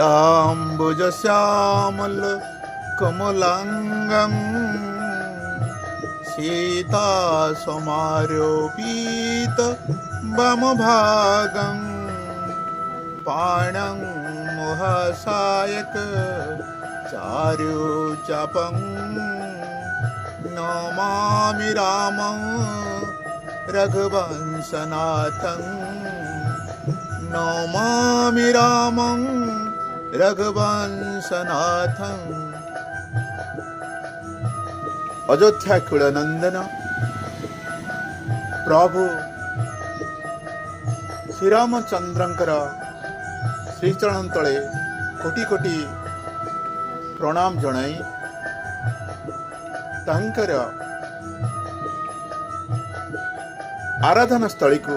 ନୀଳାମ୍ବୁଜ ଶ୍ୟାମଲ କମଲାଙ୍ଗಂ ସୀତା ସମାରୋପିତ ବାମ ଭାଗಂ ପାଣଂ ମହାସାୟକ ଚାରୁ ଚାପଂ ନମାମି ରାମଂ ରଘୁବଂଶନାଥଂ ନମାମି ରାମଂ ରଘୁବଂଶନାଥଂ। ଅଯୋଧ୍ୟା କୁଳନନ୍ଦନ ପ୍ରଭୁ ଶ୍ରୀରାମଚନ୍ଦ୍ରଙ୍କର ଶ୍ରୀଚରଣ ତଳେ କୋଟି କୋଟି ପ୍ରଣାମ ଜଣାଇ ତାଙ୍କର ଆରାଧନା ସ୍ଥଳୀକୁ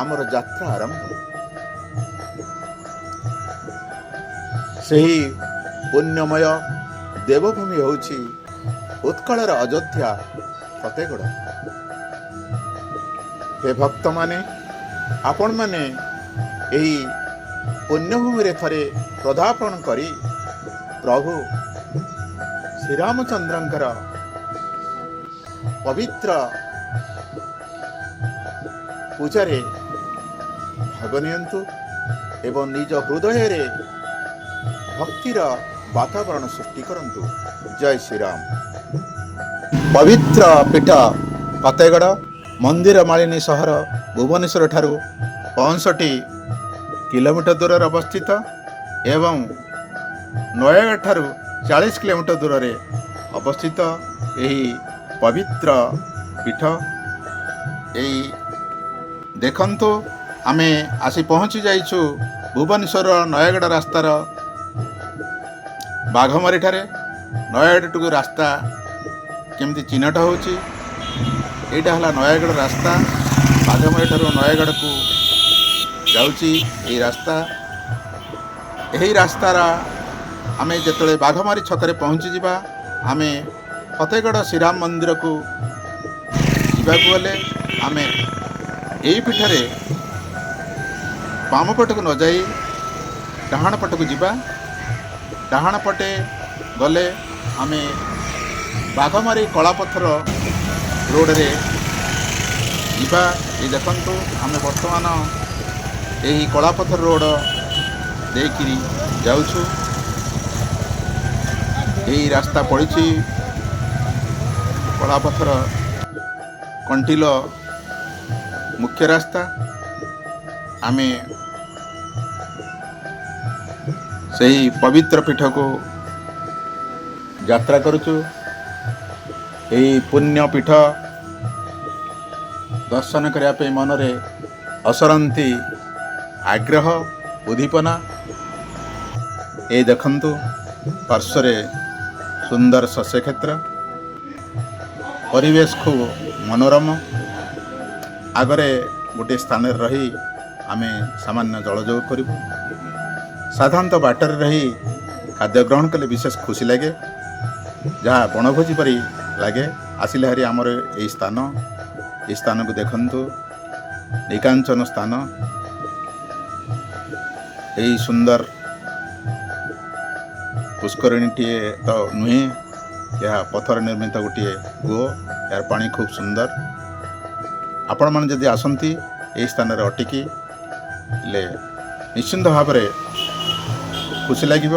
ଆମର ଯାତ୍ରା ଆରମ୍ଭ। ସେହି ପୁଣ୍ୟମୟ ଦେବଭୂମି ହେଉଛି ଉତ୍କଳର ଅଯୋଧ୍ୟା ଫତେଗଡ଼। ହେ ଭକ୍ତମାନେ, ଆପଣମାନେ ଏହି ପୁଣ୍ୟଭୂମିରେ ଥରେ ପଦାର୍ପଣ କରି ପ୍ରଭୁ ଶ୍ରୀରାମଚନ୍ଦ୍ରଙ୍କର ପବିତ୍ର ପୂଜାରେ ଭାଗ ନିଅନ୍ତୁ ଏବଂ ନିଜ ହୃଦୟରେ ଭକ୍ତିର ବାତାବରଣ ସୃଷ୍ଟି କରନ୍ତୁ। ଜୟ ଶ୍ରୀରାମ। ପବିତ୍ର ପୀଠ ଫତେଗଡ଼ ମନ୍ଦିର ମାଳିନୀ ସହର ଭୁବନେଶ୍ୱର ଠାରୁ 65 କିଲୋମିଟର ଦୂରରେ ଅବସ୍ଥିତ ଏବଂ ନୟାଗଡ଼ ଠାରୁ 40 କିଲୋମିଟର ଦୂରରେ ଅବସ୍ଥିତ ଏହି ପବିତ୍ର ପୀଠ। ଏଇ ଦେଖନ୍ତୁ, ଆମେ ଆସି ପହଞ୍ଚି ଯାଇଛୁ ଭୁବନେଶ୍ୱର ନୟାଗଡ଼ ରାସ୍ତାର ବାଘମାରିଠାରେ। ନୟାଗଡ଼ଠୁ ରାସ୍ତା କେମିତି ଚିହ୍ନଟ ହେଉଛି। ଏଇଟା ହେଲା ନୟାଗଡ଼ ରାସ୍ତା। ବାଘମାରି ଠାରୁ ନୟାଗଡ଼କୁ ଯାଉଛି ଏଇ ରାସ୍ତା। ଏହି ରାସ୍ତାର ଆମେ ଯେତେବେଳେ ବାଘମାରି ଛକରେ ପହଞ୍ଚିଯିବା, ଆମେ ଫତେଗଡ଼ ଶ୍ରୀରାମ ମନ୍ଦିରକୁ ଯିବାକୁ ଗଲେ ଆମେ ଏଇ ପୀଠରେ ବାମ ପଟକୁ ନ ଯାଇ ଡାହାଣ ପଟକୁ ଯିବା। ଡାହାଣ ପଟେ ଗଲେ ଆମେ ବାଘମାରି କଳାପଥର ରୋଡ଼ରେ ଯିବା। ଏ ଦେଖନ୍ତୁ, ଆମେ ବର୍ତ୍ତମାନ ଏହି କଳାପଥର ରୋଡ଼ ଦେଇକିରି ଯାଉଛୁ। ଏହି ରାସ୍ତା ପଡ଼ିଛି କଳାପଥର କଣ୍ଟିଲ ମୁଖ୍ୟ ରାସ୍ତା। ଆମେ ସେହି ପବିତ୍ର ପୀଠକୁ ଯାତ୍ରା କରୁଛୁ। ଏହି ପୁଣ୍ୟ ପୀଠ ଦର୍ଶନ କରିବା ପାଇଁ ମନରେ ଅସରନ୍ତି ଆଗ୍ରହ, ଉଦ୍ଦୀପନା। ଏଇ ଦେଖନ୍ତୁ, ପାର୍ଶ୍ୱରେ ସୁନ୍ଦର ଶସ୍ୟକ୍ଷେତ୍ର, ପରିବେଶ ଖୁବ୍ ମନୋରମ। ଆଗରେ ଗୋଟିଏ ସ୍ଥାନରେ ରହି ଆମେ ସାମାନ୍ୟ ଜଳଯୋଗ କରିବୁ। ସାଧାରଣତଃ ବାଟରେ ରହି ଖାଦ୍ୟ ଗ୍ରହଣ କଲେ ବିଶେଷ ଖୁସି ଲାଗେ, ଯାହା ବଣଭୋଜି ପରି ଲାଗେ। ଆସିଲେ ହାରି ଆମର ଏଇ ସ୍ଥାନ, ଏଇ ସ୍ଥାନକୁ ଦେଖନ୍ତୁ, ନିକାଞ୍ଚନ ସ୍ଥାନ। ଏଇ ସୁନ୍ଦର ପୁଷ୍କରିଣୀଟିଏ ତ ନୁହେଁ, ଏହା ପଥର ନିର୍ମିତ ଗୋଟିଏ କୂଅ। ଏହାର ପାଣି ଖୁବ୍ ସୁନ୍ଦର। ଆପଣମାନେ ଯଦି ଆସନ୍ତି, ଏହି ସ୍ଥାନରେ ଅଟକି ହେଲେ ନିଶ୍ଚିନ୍ତ ଭାବରେ ଖୁସି ଲାଗିବ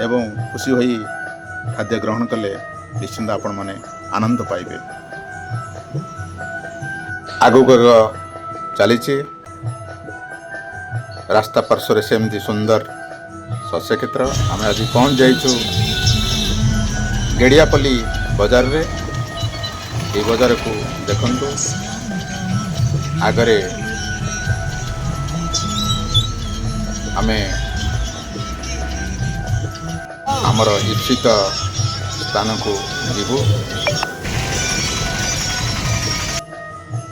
ଏବଂ ଖୁସି ହୋଇ ଖାଦ୍ୟ ଗ୍ରହଣ କଲେ ନିଶ୍ଚିନ୍ତ ଆପଣମାନେ ଆନନ୍ଦ ପାଇବେ। ଆଗକୁ ଆଗ ଚାଲିଛି। ରାସ୍ତା ପାର୍ଶ୍ୱରେ ସେମିତି ସୁନ୍ଦର ଶସ୍ୟକ୍ଷେତ୍ର। ଆମେ ଆଜି ପହଞ୍ଚି ଯାଇଛୁ ଗେଡ଼ିଆପଲ୍ଲୀ ବଜାରରେ। ଏଇ ବଜାରକୁ ଦେଖନ୍ତୁ। ଆଗରେ ଆମେ ଆମର ଇପ୍ସିତ ସ୍ଥାନକୁ ଯିବୁ।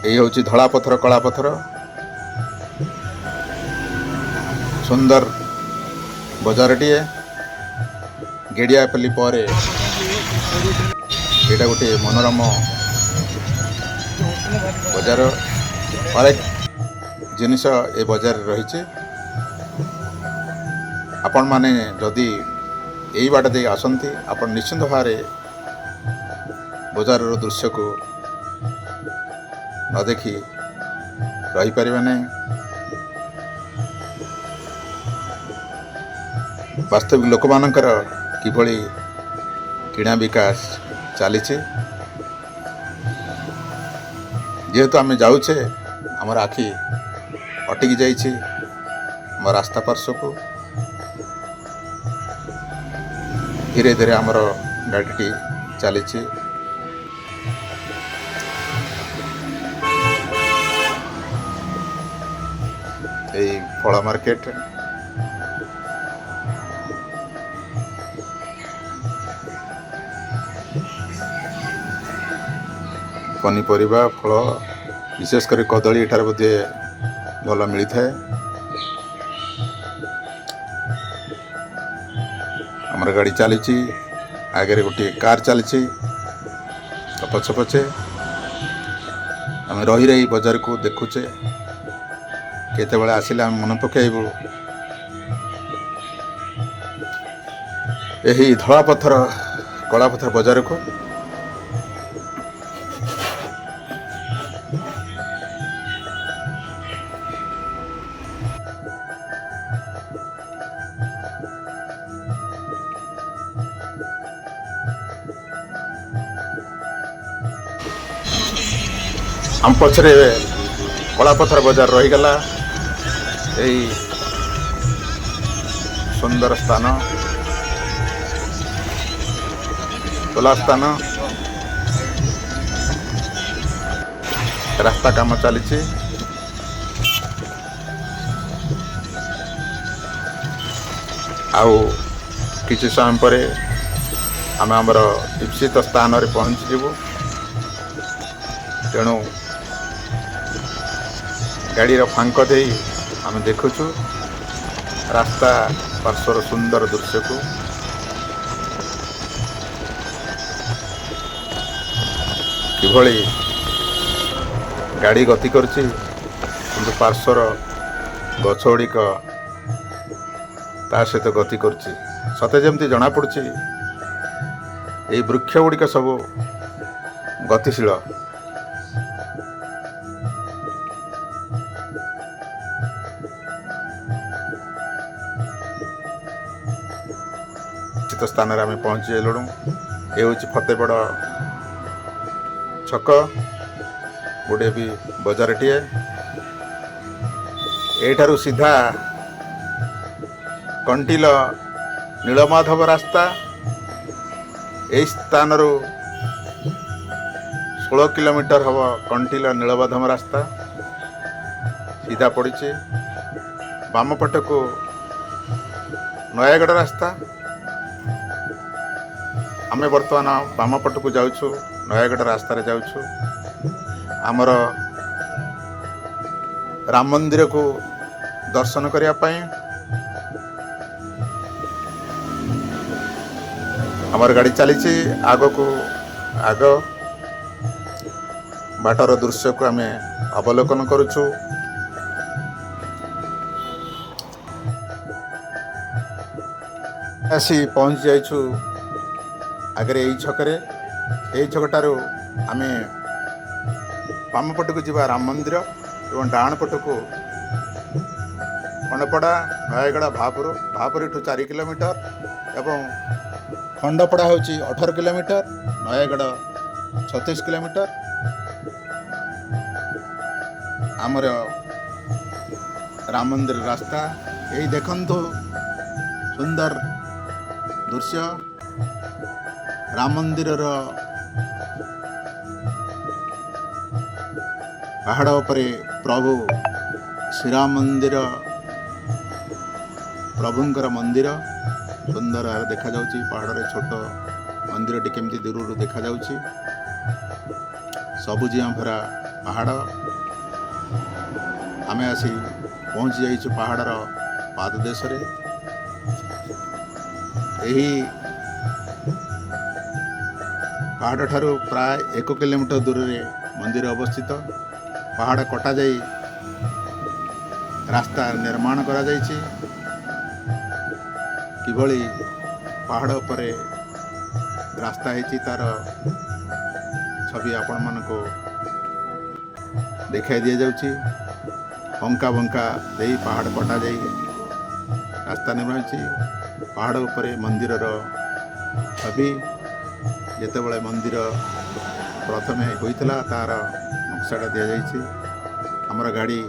ଏଇ ହେଉଛି ଧଳା ପଥର, କଳା ପଥର ସୁନ୍ଦର ବଜାରଟିଏ। ଗେଡ଼ିଆପଲ୍ଲୀ ପରେ ଏଇଟା ଗୋଟିଏ ମନୋରମ ବଜାର। ଅନେକ ଜିନିଷ ଏ ବଜାରରେ ରହିଛି। ଆପଣମାନେ ଯଦି ଏଇ ବାଟ ଦେଇ ଆସନ୍ତି, ଆପଣ ନିଶ୍ଚିନ୍ତ ଭାବରେ ବଜାରର ଦୃଶ୍ୟକୁ ନ ଦେଖି ରହିପାରିବେ ନାହିଁ। ବାସ୍ତବିକ ଲୋକମାନଙ୍କର କିଭଳି କିଣା ବିକା ଚାଲିଛି। ଯେହେତୁ ଆମେ ଯାଉଛେ, ଆମର ଆଖି ଅଟକି ଯାଇଛି ଆମ ରାସ୍ତା ପାର୍ଶ୍ୱକୁ। ଧୀରେ ଧୀରେ ଆମର ଗାଡ଼ିଟି ଚାଲିଛି। ଏଇ ଫଳ ମାର୍କେଟ, ପନିପରିବା, ଫଳ, ବିଶେଷ କରି କଦଳୀ ଏଠାରେ ବୋଧେ ଭଲ ମିଳିଥାଏ। ଆମର ଗାଡ଼ି ଚାଲିଛି, ଆଗରେ ଗୋଟିଏ କାର୍ ଚାଲିଛି ତା ପଛେ ପଛେ। ଆମେ ରହି ରହି ବଜାରକୁ ଦେଖୁଛେ। କେତେବେଳେ ଆସିଲେ ଆମେ ମନେ ପକାଇବୁ ଏହି ଧଳା ପଥର କଳା ପଥର ବଜାରକୁ। ଆମ ପଛରେ କଳାପଥର ବଜାର ରହିଗଲା। ଏଇ ସୁନ୍ଦର ସ୍ଥାନ, ଖୋଲା ସ୍ଥାନ, ରାସ୍ତା କାମ ଚାଲିଛି। ଆଉ କିଛି ସମୟ ପରେ ଆମେ ଆମର ଇପ୍ସିତ ସ୍ଥାନରେ ପହଞ୍ଚିଯିବୁ। ତେଣୁ ଗାଡ଼ିର ଫାଙ୍କ ଦେଇ ଆମେ ଦେଖୁଛୁ ରାସ୍ତା ପାର୍ଶ୍ୱର ସୁନ୍ଦର ଦୃଶ୍ୟକୁ। କିଭଳି ଗାଡ଼ି ଗତି କରୁଛି, କିନ୍ତୁ ପାର୍ଶ୍ୱର ଗଛ ଗୁଡ଼ିକ ତା ସହିତ ଗତି କରୁଛି। ସତେ ଯେମିତି ଜଣାପଡ଼ୁଛି ଏଇ ବୃକ୍ଷ ଗୁଡ଼ିକ ସବୁ ଗତିଶୀଳ। ନିଶ୍ଚିତ ସ୍ଥାନରେ ଆମେ ପହଞ୍ଚି ଗଲୁଣୁ। ଏ ହେଉଛି ଫତେଗଡ଼ ଛକ, ଗୋଟେ ବି ବଜାରଟିଏ। ଏଇଠାରୁ ସିଧା କଣ୍ଟିଲ ନୀଳମାଧବ ରାସ୍ତା। ଏହି ସ୍ଥାନରୁ 16 କିଲୋମିଟର ହେବ କଣ୍ଟିଲ ନୀଳମାଧବ ରାସ୍ତା ସିଧା ପଡ଼ିଛି। ବାମ ପଟକୁ ନୟାଗଡ଼ ରାସ୍ତା। ଆମେ ବର୍ତ୍ତମାନ ବାମ ପଟକୁ ଯାଉଛୁ, ନୟାଗଡ଼ ରାସ୍ତାରେ ଯାଉଛୁ ଆମର ରାମ ମନ୍ଦିରକୁ ଦର୍ଶନ କରିବା ପାଇଁ। ଆମର ଗାଡ଼ି ଚାଲିଛି ଆଗକୁ ଆଗ। ବାଟର ଦୃଶ୍ୟକୁ ଆମେ ଅବଲୋକନ କରୁଛୁ। ଆସି ପହଞ୍ଚି ଯାଇଛୁ ଆଗରେ ଏଇ ଛକରେ। ଏଇ ଛକଟାରୁ ଆମେ ବାମ ପଟକୁ ଯିବା ରାମ ମନ୍ଦିର ଏବଂ ଡାହାଣ ପଟକୁ ଖଣ୍ଡପଡ଼ା, ନୟାଗଡ଼, ଭାପୁର। ଭାପୁର ଏଠୁ 4 କିଲୋମିଟର ଏବଂ ଖଣ୍ଡପଡ଼ା ହେଉଛି 18 କିଲୋମିଟର, ନୟାଗଡ଼ 36 କିଲୋମିଟର। ଆମର ରାମ ମନ୍ଦିର ରାସ୍ତା ଏଇ ଦେଖନ୍ତୁ, ସୁନ୍ଦର ଦୃଶ୍ୟ ରାମ ମନ୍ଦିରର। ପାହାଡ଼ ଉପରେ ପ୍ରଭୁ ଶ୍ରୀରାମ ମନ୍ଦିର, ପ୍ରଭୁଙ୍କର ମନ୍ଦିର ସୁନ୍ଦର ଭାବରେ ଦେଖାଯାଉଛି। ପାହାଡ଼ରେ ଛୋଟ ମନ୍ଦିରଟି କେମିତି ଦୂରରୁ ଦେଖାଯାଉଛି। ସବୁଜିମା ଭରା ପାହାଡ଼। ଆମେ ଆସି ପହଞ୍ଚି ଯାଇଛୁ ପାହାଡ଼ର ପାଦଦେଶରେ। ଏହି ପାହାଡ଼ ଠାରୁ ପ୍ରାୟ 1 କିଲୋମିଟର ଦୂରରେ ମନ୍ଦିର ଅବସ୍ଥିତ। ପାହାଡ଼ କଟାଯାଇ ରାସ୍ତା ନିର୍ମାଣ କରାଯାଇଛି। କିଭଳି ପାହାଡ଼ ଉପରେ ରାସ୍ତା ହେଇଛି ତାର ଛବି ଆପଣମାନଙ୍କୁ ଦେଖାଇ ଦିଆଯାଉଛି। ଅଙ୍କା ବଙ୍କା ଦେଇ ପାହାଡ଼ କଟାଯାଇ ରାସ୍ତା ନିର୍ମାଣ ହେଇଛି। ପାହାଡ଼ ଉପରେ ମନ୍ଦିରର ଛବି, ଯେତେବେଳେ ମନ୍ଦିର ପ୍ରଥମେ ହୋଇଥିଲା ତାର ନକ୍ସାଟା ଦିଆଯାଇଛି। ଆମର ଗାଡ଼ି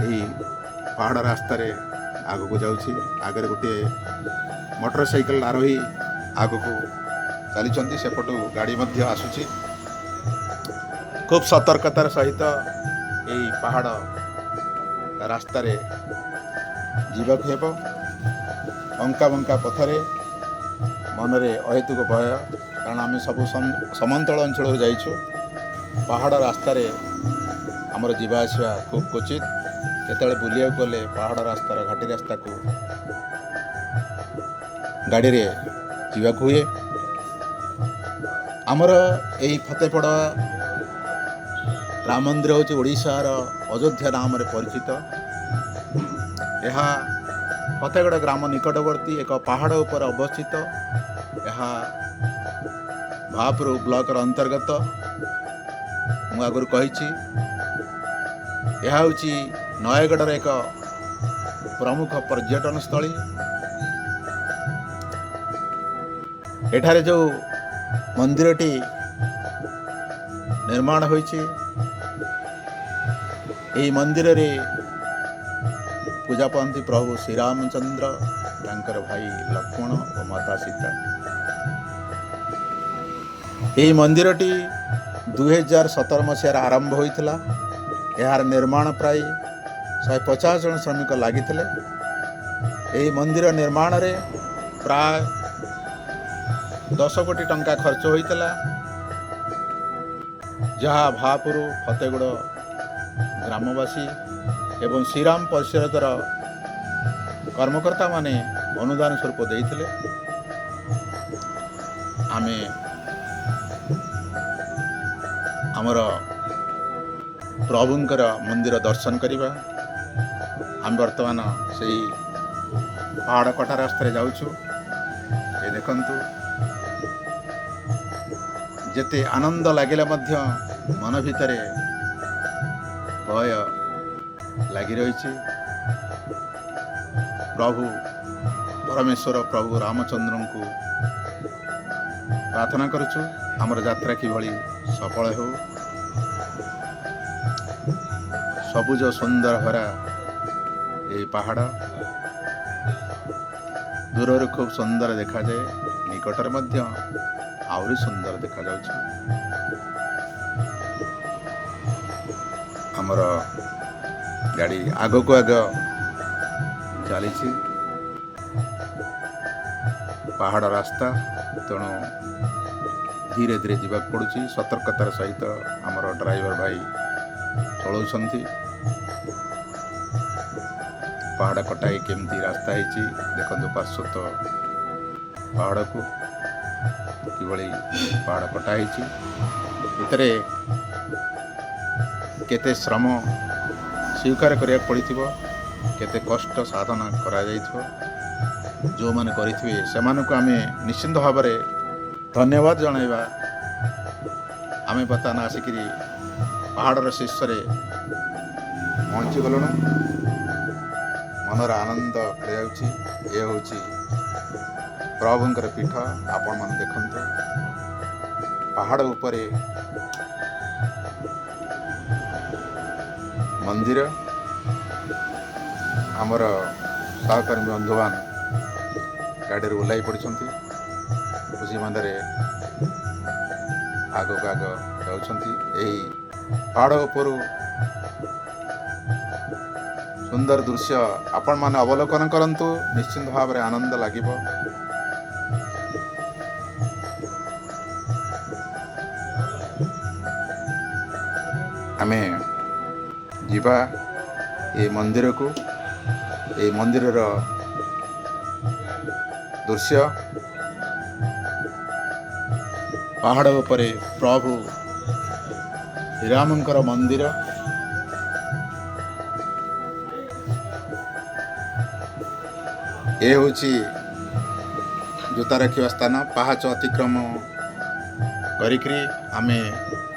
ଏହି ପାହାଡ଼ ରାସ୍ତାରେ ଆଗକୁ ଯାଉଛି। ଆଗରେ ଗୋଟିଏ ମୋଟର ସାଇକେଲ ଆରୋହୀ ଆଗକୁ ଚାଲିଛନ୍ତି, ସେପଟୁ ଗାଡ଼ି ମଧ୍ୟ ଆସୁଛି। ଖୁବ୍ ସତର୍କତାର ସହିତ ଏହି ପାହାଡ଼ ରାସ୍ତାରେ ଯିବାକୁ ହେବ। ଅଙ୍କା ବଙ୍କା ପଥରେ ମନରେ ଅହେତୁକ ଭୟ, କାରଣ ଆମେ ସବୁ ସମନ୍ତଳ ଅଞ୍ଚଳରୁ ଯାଇଛୁ। ପାହାଡ଼ ରାସ୍ତାରେ ଆମର ଯିବା ଆସିବା ଖୁବ୍ କ୍ୱଚିତ। କେତେବେଳେ ବୁଲିବାକୁ ଗଲେ ପାହାଡ଼ ରାସ୍ତାର ଘାଟି ରାସ୍ତାକୁ ଗାଡ଼ିରେ ଯିବାକୁ ହୁଏ। ଆମର ଏହି ଫତେପଡ଼ା ରାମ ମନ୍ଦିର ହେଉଛି ଓଡ଼ିଶାର ଅଯୋଧ୍ୟା ନାମରେ ପରିଚିତ। ଏହା ଫତେଗଡ଼ ଗ୍ରାମ ନିକଟବର୍ତ୍ତୀ ଏକ ପାହାଡ଼ ଉପରେ ଅବସ୍ଥିତ। ଏହା ଭାପୁର ବ୍ଲକର ଅନ୍ତର୍ଗତ। ମୁଁ ଆଗରୁ କହିଛି, ଏହା ହେଉଛି ନୟାଗଡ଼ର ଏକ ପ୍ରମୁଖ ପର୍ଯ୍ୟଟନ ସ୍ଥଳୀ। ଏଠାରେ ଯେଉଁ ମନ୍ଦିରଟି ନିର୍ମାଣ ହୋଇଛି, ଏହି ମନ୍ଦିରରେ ପୂଜା ପାଆନ୍ତି ପ୍ରଭୁ ଶ୍ରୀରାମଚନ୍ଦ୍ର, ତାଙ୍କର ଭାଇ ଲକ୍ଷ୍ମଣ ଓ ମାତା ସୀତା। ଏହି ମନ୍ଦିରଟି 2017 ମସିହାରେ ଆରମ୍ଭ ହୋଇଥିଲା। ଏହାର ନିର୍ମାଣ ପ୍ରାୟ 150 ଜଣ ଶ୍ରମିକ ଲାଗିଥିଲେ। ଏହି ମନ୍ଦିର ନିର୍ମାଣରେ ପ୍ରାୟ 10 କୋଟି ଟଙ୍କା ଖର୍ଚ୍ଚ ହୋଇଥିଲା, ଯାହା ଭାପୁର ଫତେଗଡ଼ ଗ୍ରାମବାସୀ ଏବଂ ଶ୍ରୀରାମ ପରିଷଦର କର୍ମକର୍ତ୍ତାମାନେ ଅନୁଦାନ ସ୍ୱରୂପ ଦେଇଥିଲେ। ଆମେ ଆମର ପ୍ରଭୁଙ୍କର ମନ୍ଦିର ଦର୍ଶନ କରିବା। ଆମେ ବର୍ତ୍ତମାନ ସେଇ ପାହାଡ଼ କଟା ରାସ୍ତାରେ ଯାଉଛୁ। ଏ ଦେଖନ୍ତୁ, ଯେତେ ଆନନ୍ଦ ଲାଗିଲେ ମଧ୍ୟ ମନ ଭିତରେ ଭୟ ଲାଗି ରହିଛି। ପ୍ରଭୁ ପରମେଶ୍ୱର ପ୍ରଭୁ ରାମଚନ୍ଦ୍ରଙ୍କୁ ପ୍ରାର୍ଥନା କରୁଛୁ, ଆମର ଯାତ୍ରା କିଭଳି ସଫଳ ହେଉ। ସବୁଜ ସୁନ୍ଦର ଭରା ଏହି ପାହାଡ଼ ଦୂରରୁ ଖୁବ୍ ସୁନ୍ଦର ଦେଖାଯାଏ, ନିକଟରେ ମଧ୍ୟ ଆହୁରି ସୁନ୍ଦର ଦେଖାଯାଉଛି। ଆମର ଗାଡ଼ି ଆଗକୁ ଆଗ ଚାଲିଛି। ପାହାଡ଼ ରାସ୍ତା, ତେଣୁ ଧୀରେ ଧୀରେ ଯିବାକୁ ପଡ଼ୁଛି। ସତର୍କତାର ସହିତ ଆମର ଡ୍ରାଇଭର ଭାଇ ଚଳାଉଛନ୍ତି। ପାହାଡ଼ କଟା ହେଇ କେମିତି ରାସ୍ତା ହେଇଛି ଦେଖନ୍ତୁ। ପାର୍ଶ୍ୱତ ପାହାଡ଼କୁ କିଭଳି ପାହାଡ଼ କଟା ହେଇଛି, ଭିତରେ କେତେ ଶ୍ରମ ସ୍ୱୀକାର କରିବାକୁ ପଡ଼ିଥିବ, କେତେ କଷ୍ଟ ସାଧନା କରାଯାଇଥିବ। ଯେଉଁମାନେ କରିଥିବେ ସେମାନଙ୍କୁ ଆମେ ନିଶ୍ଚିନ୍ତ ଭାବରେ ଧନ୍ୟବାଦ ଜଣାଇବା। ଆମେ ବର୍ତ୍ତମାନ ଆସିକିରି ପାହାଡ଼ର ଶୀର୍ଷରେ ପହଞ୍ଚିଗଲୁଣୁ। ମନର ଆନନ୍ଦ ଖେଳିଯାଉଛି। ଏ ହେଉଛି ପ୍ରଭୁଙ୍କର ପୀଠ। ଆପଣମାନେ ଦେଖନ୍ତୁ, ପାହାଡ଼ ଉପରେ ମନ୍ଦିର। ଆମର ସହକର୍ମୀ ବନ୍ଧୁବାନ ଗାଡ଼ିରୁ ଓହ୍ଲାଇ ପଡ଼ିଛନ୍ତି, ଖୁସି ମନରେ ଆଗକୁ ଆଗ ଯାଉଛନ୍ତି। ଏହି ପାହାଡ଼ ଉପରୁ ସୁନ୍ଦର ଦୃଶ୍ୟ ଆପଣମାନେ ଅବଲୋକନ କରନ୍ତୁ, ନିଶ୍ଚିନ୍ତ ଭାବରେ ଆନନ୍ଦ ଲାଗିବ। ଆମେ ଯିବା ଏଇ ମନ୍ଦିରକୁ। ଏଇ ମନ୍ଦିରର ଦୃଶ୍ୟ, ପାହାଡ଼ ଉପରେ ପ୍ରଭୁ ଶ୍ରୀରାମଙ୍କର ମନ୍ଦିର। ଏ ହେଉଛି ଜୋତା ରଖିବା ସ୍ଥାନ। ପାହାଚ ଅତିକ୍ରମ କରିକିରି ଆମେ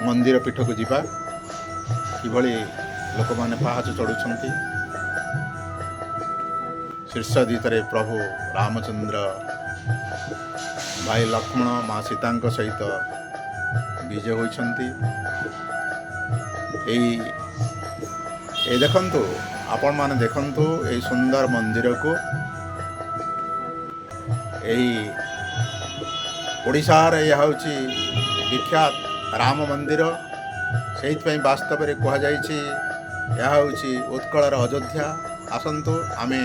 ମନ୍ଦିର ପୀଠକୁ ଯିବା। କିଭଳି ଲୋକମାନେ ପାହାଚ ଚଢ଼ୁଛନ୍ତି। ଶୀର୍ଷ ଭିତରେ ପ୍ରଭୁ ରାମଚନ୍ଦ୍ର, ଭାଇ ଲକ୍ଷ୍ମଣ, ମା ସୀତାଙ୍କ ସହିତ ବିଜେ ହୋଇଛନ୍ତି। ଏଇ ଏ ଦେଖନ୍ତୁ, ଆପଣମାନେ ଦେଖନ୍ତୁ ଏଇ ସୁନ୍ଦର ମନ୍ଦିରକୁ। ଏହି ଓଡ଼ିଶାର ଏହା ହେଉଛି ବିଖ୍ୟାତ ରାମ ମନ୍ଦିର। ସେଇଥିପାଇଁ ବାସ୍ତବରେ କୁହାଯାଇଛି ଏହା ହେଉଛି ଉତ୍କଳର ଅଯୋଧ୍ୟା। ଆସନ୍ତୁ, ଆମେ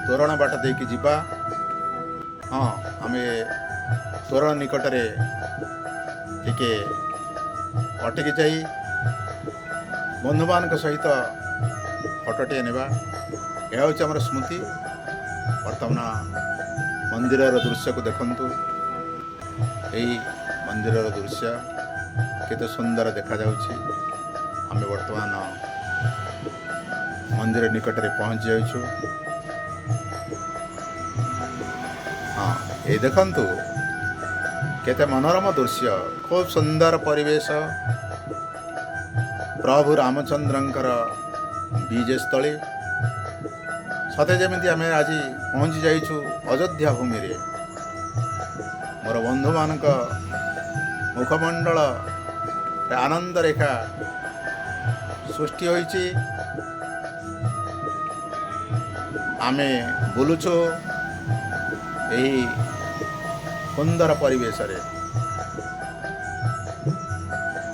ତୋରଣ ବାଟ ଦେଇକି ଯିବା। ହଁ, ଆମେ ତୋରଣ ନିକଟରେ ଟିକେ ଅଟକି ଯାଇ ବନ୍ଧୁମାନଙ୍କ ସହିତ ଫଟୋଟିଏ ନେବା। ଏହା ହେଉଛି ଆମର ସ୍ମୃତି। ବର୍ତ୍ତମାନ ମନ୍ଦିରର ଦୃଶ୍ୟକୁ ଦେଖନ୍ତୁ। ଏହି ମନ୍ଦିରର ଦୃଶ୍ୟ କେତେ ସୁନ୍ଦର ଦେଖାଯାଉଛି। ଆମେ ବର୍ତ୍ତମାନ ମନ୍ଦିର ନିକଟରେ ପହଞ୍ଚି ଯାଇଛୁ। ହଁ, ଏଇ ଦେଖନ୍ତୁ କେତେ ମନୋରମ ଦୃଶ୍ୟ, ଖୁବ୍ ସୁନ୍ଦର ପରିବେଶ। ପ୍ରଭୁ ରାମଚନ୍ଦ୍ରଙ୍କର ବିଜୟସ୍ଥଳୀ। ସତେ ଯେମିତି ଆମେ ଆଜି ପହଞ୍ଚି ଯାଇଛୁ ଅଯୋଧ୍ୟା ଭୂମିରେ। ମୋର ବନ୍ଧୁମାନଙ୍କ ମୁଖମଣ୍ଡଳରେ ଆନନ୍ଦ ରେଖା ସୃଷ୍ଟି ହୋଇଛି। ଆମେ ବୁଲୁଛୁ ଏହି ସୁନ୍ଦର ପରିବେଶରେ।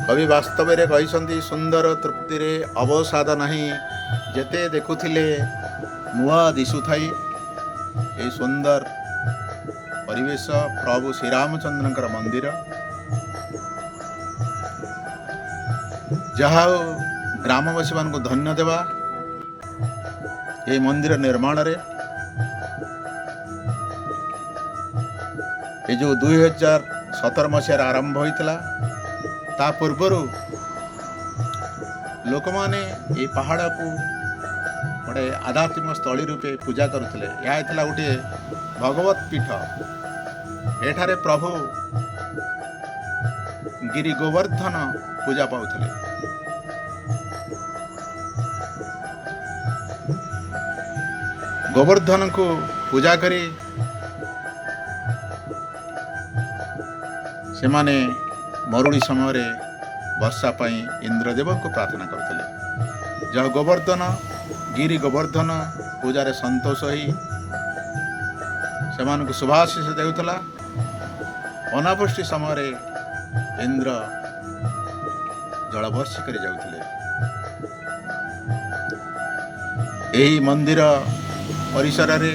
କବି ବାସ୍ତବରେ କହିଛନ୍ତି, ସୁନ୍ଦର ତୃପ୍ତିରେ ଅବସାଦ ନାହିଁ, ଯେତେ ଦେଖୁଥିଲେ ନୂଆ ଦିଶୁଥାଇ। ଏହି ସୁନ୍ଦର ପରିବେଶ, ପ୍ରଭୁ ଶ୍ରୀରାମଚନ୍ଦ୍ରଙ୍କର ମନ୍ଦିର। ଯାହା ହଉ, ଗ୍ରାମବାସୀମାନଙ୍କୁ ଧନ୍ୟ ଦେବା ଏହି ମନ୍ଦିର ନିର୍ମାଣରେ। ଏ ଯେଉଁ 2017 ମସିହାରେ ଆରମ୍ଭ ହୋଇଥିଲା, ତା ପୂର୍ବରୁ ଲୋକମାନେ ଏହି ପାହାଡ଼କୁ ଗୋଟେ ଆଧ୍ୟାତ୍ମିକ ସ୍ଥଳୀ ରୂପେ ପୂଜା କରୁଥିଲେ। ଏହା ଥିଲା ଗୋଟିଏ ଭଗବତ ପୀଠ। ଏଠାରେ ପ୍ରଭୁ ଗିରି ଗୋବର୍ଦ୍ଧନ ପୂଜା ପାଉଥିଲେ। ଗୋବର୍ଦ୍ଧନଙ୍କୁ ପୂଜା କରି ସେମାନେ ମରୁଡ଼ି ସମୟରେ ବର୍ଷା ପାଇଁ ଇନ୍ଦ୍ରଦେବଙ୍କୁ ପ୍ରାର୍ଥନା କରୁଥିଲେ। ଯାହା ଗୋବର୍ଦ୍ଧନ, ଗିରି ଗୋବର୍ଦ୍ଧନ ପୂଜାରେ ସନ୍ତୋଷ ହୋଇ ସେମାନଙ୍କୁ ଶୁଭାଶିଷ ଦେଉଥିଲା। ଅନାବୃଷ୍ଟି ସମୟରେ ଇନ୍ଦ୍ର ଜଳବର୍ଷି କରି ଯାଉଥିଲେ। ଏହି ମନ୍ଦିର ପରିସରରେ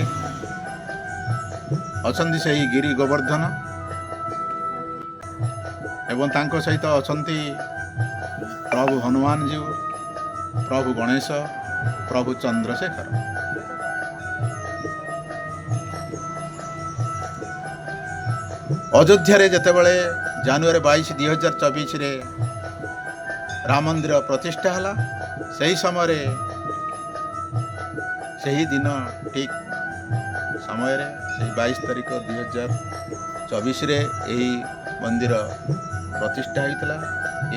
ଅଛନ୍ତି ସେହି ଗିରି ଗୋବର୍ଦ୍ଧନ ଏବଂ ତାଙ୍କ ସହିତ ଅଛନ୍ତି ପ୍ରଭୁ ହନୁମାନଜୀଉ, ପ୍ରଭୁ ଗଣେଶ, ପ୍ରଭୁ ଚନ୍ଦ୍ରଶେଖର। ଅଯୋଧ୍ୟାରେ ଯେତେବେଳେ ଜାନୁଆରୀ 22 2024ରେ ରାମ ମନ୍ଦିର ପ୍ରତିଷ୍ଠା ହେଲା, ସେହି ସମୟରେ, ସେହି ଦିନ ଠିକ୍ ସମୟରେ, ସେଇ 22 ତାରିଖ 2024ରେ ଏହି ମନ୍ଦିର ପ୍ରତିଷ୍ଠା ହୋଇଥିଲା।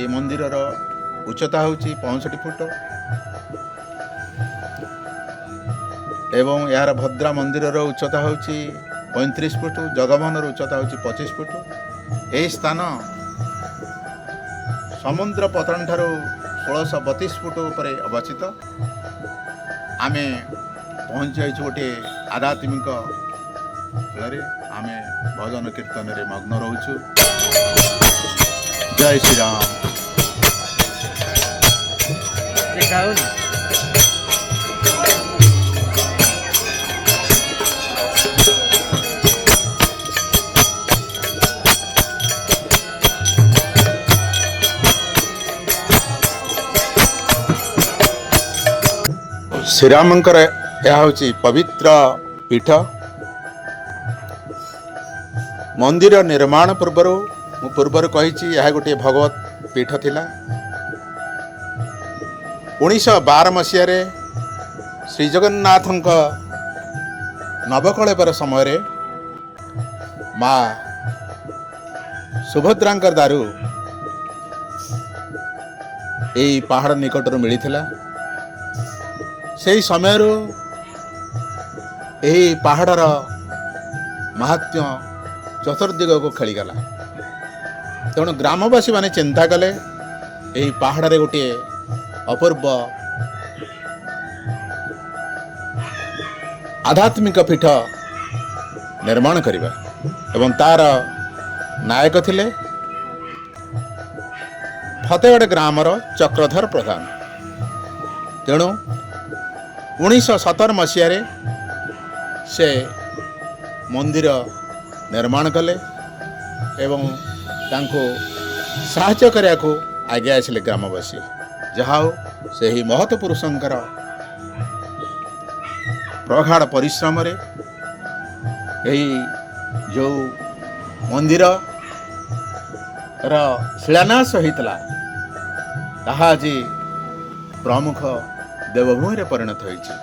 ଏ ମନ୍ଦିରର ଉଚ୍ଚତା ହେଉଛି 65 ଫୁଟ ଏବଂ ଏହାର ଭଦ୍ରା ମନ୍ଦିରର ଉଚ୍ଚତା ହେଉଛି 35 ଫୁଟ, ଜଗମୋହନର ଉଚ୍ଚତା ହେଉଛି 25 ଫୁଟ। ଏହି ସ୍ଥାନ ସମୁଦ୍ର ପତନ ଠାରୁ 1632 ଫୁଟ ଉପରେ ଅବସ୍ଥିତ। ଆମେ ପହଞ୍ଚି ଯାଇଛୁ ଗୋଟିଏ ଆଧ୍ୟାତ୍ମିକ ସ୍ଥଳରେ। ଆମେ ଭଜନ କୀର୍ତ୍ତନରେ ମଗ୍ନ ରହୁଛୁ। ଜୟ ଶ୍ରୀରାମ। ଦେଖାଯାଉନି। ଶ୍ରୀରାମଙ୍କର ଏହା ହେଉଛି ପବିତ୍ର ପୀଠ। ମନ୍ଦିର ନିର୍ମାଣ ପୂର୍ବରୁ, ମୁଁ ପୂର୍ବରୁ କହିଛି, ଏହା ଗୋଟିଏ ଭଗବତ ପୀଠ ଥିଲା। 1912 ମସିହାରେ ଶ୍ରୀ ଜଗନ୍ନାଥଙ୍କ ନବକଳେବର ସମୟରେ ମା ସୁଭଦ୍ରାଙ୍କର ଦାରୁ ଏହି ପାହାଡ଼ ନିକଟରୁ ମିଳିଥିଲା। ସେହି ସମୟରୁ ଏହି ପାହାଡ଼ର ମାହାତ୍ମ୍ୟ ଚତୁର୍ଦିଗକୁ ଖେଳିଗଲା। ତେଣୁ ଗ୍ରାମବାସୀମାନେ ଚିନ୍ତା କଲେ, ଏହି ପାହାଡ଼ରେ ଗୋଟିଏ ଅପୂର୍ବ ଆଧ୍ୟାତ୍ମିକ ପୀଠ ନିର୍ମାଣ କରିବା ଏବଂ ତାର ନାୟକ ଥିଲେ ଫତେଗଡ଼ ଗ୍ରାମର ଚକ୍ରଧର ପ୍ରଧାନ। ତେଣୁ 1917 ମସିହାରେ ସେ ମନ୍ଦିର ନିର୍ମାଣ କଲେ ଏବଂ ତାଙ୍କୁ ସାହାଯ୍ୟ କରିବାକୁ ଆଗେଇ ଆସିଲେ ଗ୍ରାମବାସୀ। ଯାହା ହଉ, ସେହି ମହତ ପୁରୁଷଙ୍କର ପ୍ରଗାଢ଼ ପରିଶ୍ରମରେ ଏହି ଯେଉଁ ମନ୍ଦିରର ଶିଳାନ୍ୟାସ ହୋଇଥିଲା, ତାହା ଆଜି ପ୍ରମୁଖ ଦେବଭୂମିରେ ପରିଣତ ହୋଇଛି।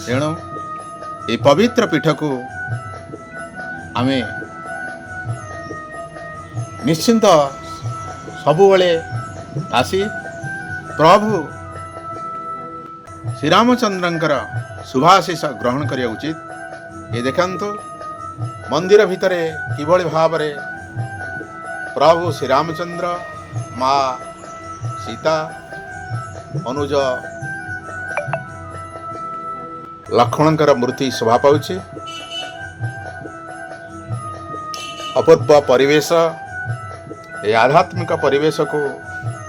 ତେଣୁ ଏହି ପବିତ୍ର ପୀଠକୁ ଆମେ ନିଶ୍ଚିନ୍ତ ସବୁବେଳେ ଆସି ପ୍ରଭୁ ଶ୍ରୀରାମଚନ୍ଦ୍ରଙ୍କର ଶୁଭାଶିଷ ଗ୍ରହଣ କରିବା ଉଚିତ। ଏ ଦେଖନ୍ତୁ, ମନ୍ଦିର ଭିତରେ କିଭଳି ଭାବରେ ପ୍ରଭୁ ଶ୍ରୀରାମଚନ୍ଦ୍ର, ମା ସୀତା, ଅନୁଜ ଲକ୍ଷ୍ମଣଙ୍କର ମୂର୍ତ୍ତି ଶୋଭା ପାଉଛି। ଅପୂର୍ବ ପରିବେଶ। ଏ ଆଧ୍ୟାତ୍ମିକ ପରିବେଶକୁ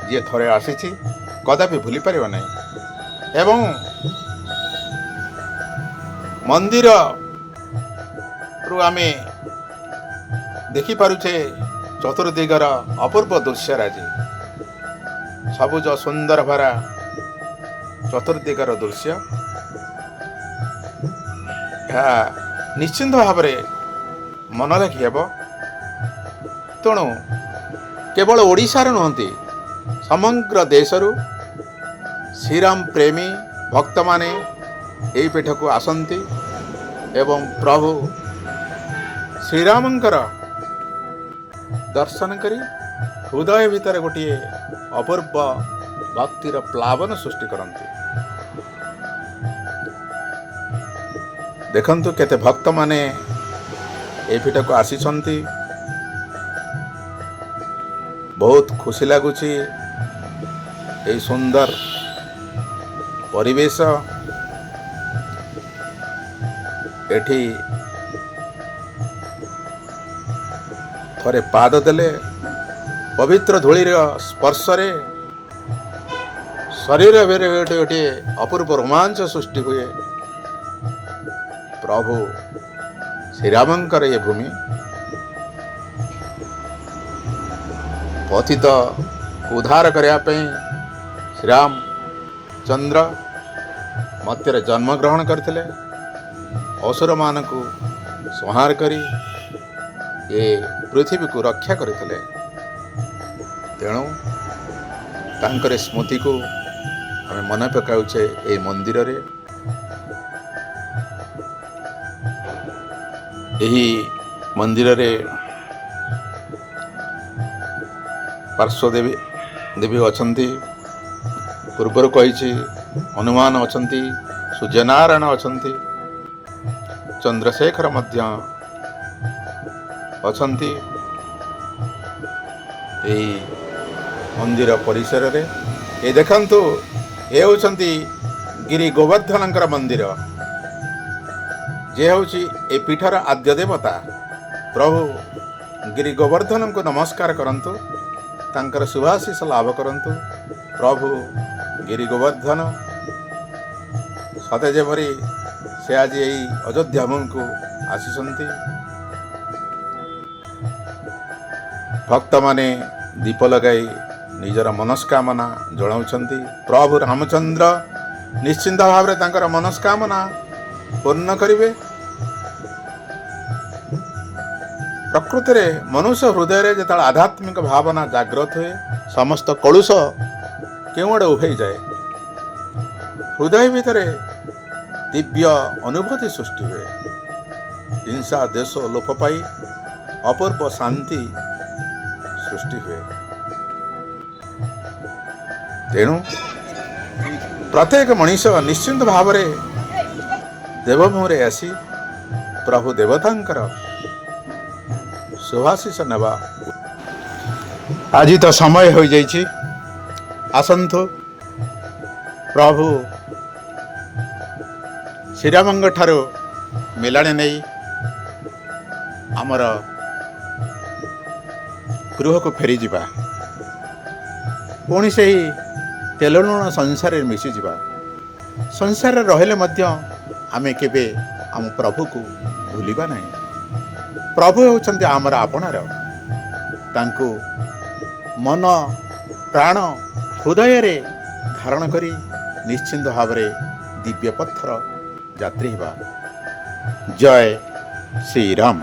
ଯିଏ ଥରେ ଆସିଛି, କଦାପି ଭୁଲି ପାରିବ ନାହିଁ। ଏବଂ ମନ୍ଦିରରୁ ଆମେ ଦେଖିପାରୁଛେ ଚତୁର୍ଦିଗର ଅପୂର୍ବ ଦୃଶ୍ୟରାଜି, ସବୁଜ ସୁନ୍ଦର ଭରା ଚତୁର୍ଦିଗର ଦୃଶ୍ୟ। ଏହା ନିଶ୍ଚିନ୍ତ ଭାବରେ ମନଲାଖି ହେବ। ତେଣୁ କେବଳ ଓଡ଼ିଶାରୁ ନୁହନ୍ତି, ସମଗ୍ର ଦେଶରୁ ଶ୍ରୀରାମ ପ୍ରେମୀ ଭକ୍ତମାନେ ଏହି ପୀଠକୁ ଆସନ୍ତି ଏବଂ ପ୍ରଭୁ ଶ୍ରୀରାମଙ୍କର ଦର୍ଶନ କରି ହୃଦୟ ଭିତରେ ଗୋଟିଏ ଅପୂର୍ବ ଭକ୍ତିର ପ୍ଲାବନ ସୃଷ୍ଟି କରନ୍ତି। ଦେଖନ୍ତୁ, କେତେ ଭକ୍ତମାନେ ଏହି ପୀଠକୁ ଆସିଛନ୍ତି। ବହୁତ ଖୁସି ଲାଗୁଛି ଏହି ସୁନ୍ଦର ପରିବେଶ। ଏଠି ଥରେ ପାଦ ଦେଲେ ପବିତ୍ର ଧୂଳିର ସ୍ପର୍ଶରେ ଶରୀର ଭିତରେ ଗୋଟିଏ ଅପୂର୍ବ ରୋମାଞ୍ଚ ସୃଷ୍ଟି ହୁଏ। ପ୍ରଭୁ ଶ୍ରୀରାମଙ୍କର ଏ ଭୂମି ପତିତ ଉଦ୍ଧାର କରିବା ପାଇଁ ଶ୍ରୀରାମ ଚନ୍ଦ୍ର ମର୍ତ୍ତ୍ୟରେ ଜନ୍ମଗ୍ରହଣ କରିଥିଲେ। ଅସୁରମାନଙ୍କୁ ସଂହାର କରି ଏ ପୃଥିବୀକୁ ରକ୍ଷା କରିଥିଲେ। ତେଣୁ ତାଙ୍କର ସ୍ମୃତିକୁ ଆମେ ମନେ ପକାଉଛେ ଏଇ ମନ୍ଦିରରେ। ଏହି ମନ୍ଦିରରେ ପାର୍ଶ୍ୱ ଦେବୀ ଦେବୀ ଅଛନ୍ତି। ପୂର୍ବରୁ କହିଛି, ହନୁମାନ ଅଛନ୍ତି, ସୂର୍ଯ୍ୟନାରାୟଣ ଅଛନ୍ତି, ଚନ୍ଦ୍ରଶେଖର ମଧ୍ୟ ଅଛନ୍ତି ଏହି ମନ୍ଦିର ପରିସରରେ। ଏ ଦେଖନ୍ତୁ, ଏ ହେଉଛନ୍ତି ଗିରି ଗୋବର୍ଦ୍ଧନଙ୍କର ମନ୍ଦିର, ଯେ ହେଉଛି ଏ ପୀଠର ଆଦ୍ୟ ଦେବତା। ପ୍ରଭୁ ଗିରି ଗୋବର୍ଦ୍ଧନଙ୍କୁ ନମସ୍କାର କରନ୍ତୁ, ତାଙ୍କର ଶୁଭାଶିଷ ଲାଭ କରନ୍ତୁ। ପ୍ରଭୁ ଗିରି ଗୋବର୍ଦ୍ଧନ ସତେ ଯେପରି ସେ ଆଜି ଏଇ ଅଯୋଧ୍ୟା ଭୂମିକୁ ଆସିଛନ୍ତି। ଭକ୍ତମାନେ ଦୀପ ଲଗାଇ ନିଜର ମନସ୍କାମନା ଜଣାଉଛନ୍ତି। ପ୍ରଭୁ ରାମଚନ୍ଦ୍ର ନିଶ୍ଚିନ୍ତ ଭାବରେ ତାଙ୍କର ମନସ୍କାମନା ପୂର୍ଣ୍ଣ କରିବେ। ପ୍ରକୃତିରେ ମନୁଷ୍ୟ ହୃଦୟରେ ଯେତେବେଳେ ଆଧ୍ୟାତ୍ମିକ ଭାବନା ଜାଗ୍ରତ ହୁଏ, ସମସ୍ତ କଳୁଷ କେଉଁଆଡ଼େ ଉଭେଇ ଯାଏ। ହୃଦୟ ଭିତରେ ଦିବ୍ୟ ଅନୁଭୂତି ସୃଷ୍ଟି ହୁଏ। ହିଂସା ଦ୍ୱେଷ ଲୋପ ପାଇ ଅପୂର୍ବ ଶାନ୍ତି ସୃଷ୍ଟି ହୁଏ। ତେଣୁ ପ୍ରତ୍ୟେକ ମଣିଷ ନିଶ୍ଚିନ୍ତ ଭାବରେ ଦେବଭୂମିରେ ଆସି ପ୍ରଭୁ ଦେବତାଙ୍କର ଶୁଭାଶିଷ ନେବା। ଆଜି ତ ସମୟ ହୋଇଯାଇଛି। ଆସନ୍ତୁ, ପ୍ରଭୁ ଶ୍ରୀରାମଙ୍କ ଠାରୁ ମିଲାଣି ନେଇ ଆମର ଗୃହକୁ ଫେରିଯିବା। ପୁଣି ସେହି ତେଲ ଲୁଣ ସଂସାରରେ ମିଶିଯିବା। ସଂସାରରେ ରହିଲେ ମଧ୍ୟ ଆମେ କେବେ ଆମ ପ୍ରଭୁକୁ ଭୁଲିବା ନାହିଁ। ପ୍ରଭୁ ହେଉଛନ୍ତି ଆମର ଆପଣାର। ତାଙ୍କୁ ମନ, ପ୍ରାଣ, ହୃଦୟରେ ଧାରଣ କରି ନିଶ୍ଚିନ୍ତ ଭାବରେ ଦିବ୍ୟ ପଥର ଯାତ୍ରୀ ହେବା। ଜୟ ଶ୍ରୀରାମ।